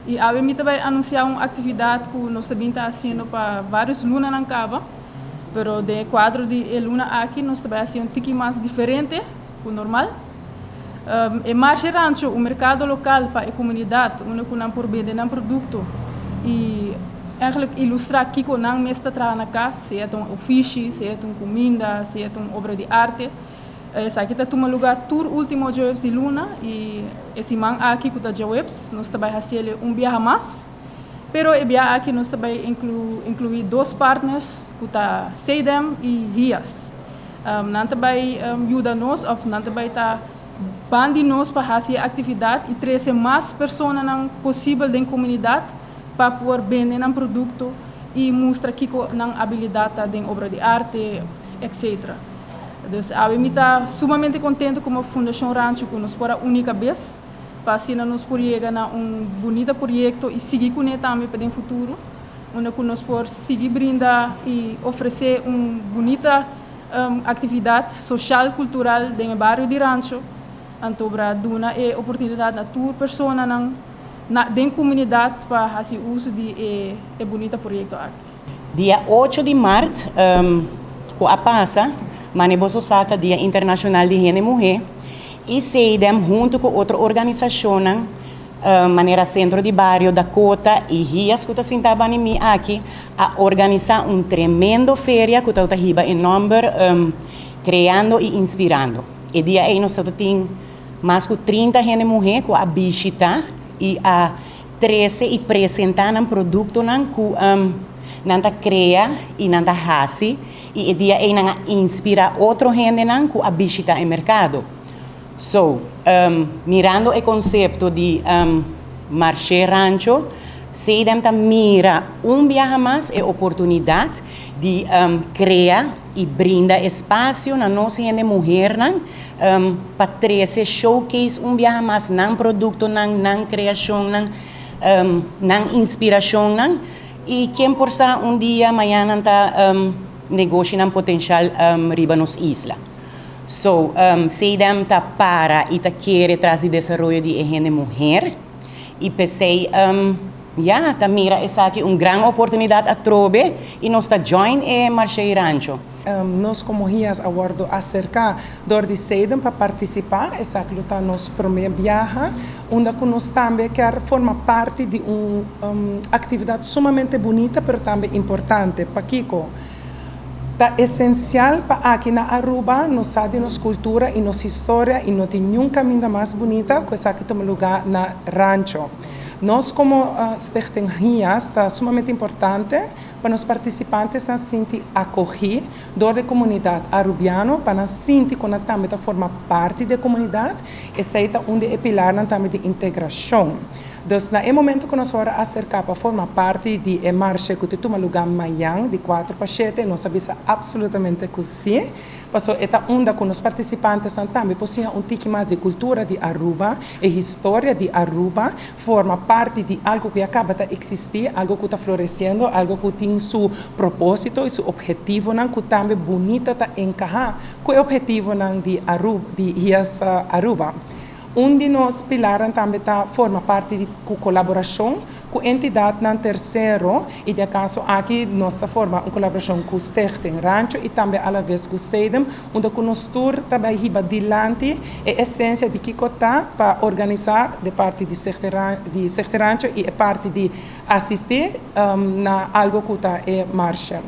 Y awe mi tambe anuncia un actividad cu nos tambe ta haciendo pa varios luna caba, pero den cuadro di e luna aki nos tambe haciendo un tiki mas diferente cu normal. E Marshe Rancho, un mercado local pa e comunidad, unda cu nan por bende nan producto y eigenlijk ilustra kico nan mes ta traha na cas, sea un ofishi, sea un cuminda, sea un obra di arte. Esaki ta tuma luga tur ultimo diahuebs di luna y e siman aki cu ta diahuebs, nos tambe ta haci un biaha mas. Pero e biaha aki nos tambe ta inclui dos partners, cu ta CEDEHM y HIAS. Nan tambe yuda nos, of nan tambe ta banda di nos pa haci actividad y trece mas persona posibel den comunidad pa por bende nan producto y mustra kico nan habilidad den obra di arte, etc. Dus ami ta sumamente contento como Fundacion Rancho cu nos por a uni cabes pa asina nos por yega na un bunita proyecto y sigui cu ne tambe pa e futuro, unda cu nos por sigui brinda y ofrece un bunita actividad social, cultural den bario di Rancho, anto pa duna e oportunidad na tur persona den comunidad pa haci uso di e bunita proyecto aki. Dia 8 di maart, cu a pasa, manera boso sa, ta Dia Internacional di Hende Muhe, y CEDEHM hunto cu otro organisacion, manera Centro di Bario, Dakota y HIAS, cu ta sinta banda di mi aki, a organisa un tremendo feria cu ta hiba e nomber Creando y Inspirando. E dia ey nos tin mas cu 30 hende muhe cu a bishita y a trece y presenta nan producto nan cu nan ta crea y nan ta hasi y e dia ey nan a inspira otro hende nan cu a bishita e mercado. So, mirando e concepto di Marshe Rancho, CEDEHM ta mira un biaha mas e oportunidad di crea y brinda espacio na nos hende muhe nan pa trece, showcase un biaha mas nan producto nan, nan creacion nan, nan inspiracion nan y ken por sa un dia mañana ta negoshi nan potencial riba nos isla. So, CEDEHM ta para y ta kere tras di desaroyo di hende muhe y p'esey ja, ta mira esaki un gran oportunidad atrobe y nos ta join e Marshe Rancho. Nos como HIAS a wordo acerca door di CEDEHM pa participa, esaki ta nos prome biaha, unda cu nos tambe kier forma parti di un actividad sumamente bunita, pero tambe importante. Pakico? Ta esencial pa aki na Aruba, nos sabi nos cultura y nos historia y no tin ningun caminda mas bunita cu esaki tuma luga na Rancho. Nos como Stichting HIAS, ta sumamente importante pa nos participantenan sinti acogi door di comunidad arubiano, pa nan sinti cu nan tambe ta forma parti di e comunidad, esey ta un di e pilar tambe di integracion. Dus na e momento cu nos a wordo acerca pa forma parti di e marshe cu ta tuma luga mañan, di 4 pa 7, nos a bisa absolutamente cu si. Paso e ta unda cu nos participantenan tambe por siña un tiki mas di cultura di Aruba y historia di Aruba, forma parti di algo cu caba di existi, algo cu ta floreciendo, algo cu tin su proposito y su obhetivo nan, cu tambe bunita ta encaha cu e obhetivo nan di Aruba, di HIAS Aruba. Un di nos pilar tambe ta forma parti di colaboracion cu entidad nan tercero y den e caso aki nos ta forma un colaboracion cu Stichting Rancho y tambe a la vez cu CEDEHM, unda cu nos tur tambe hiba dilanti e esencia di kico ta pa organisa di parti di Stichting Rancho y e parti di asisti na algo cu ta e marshe.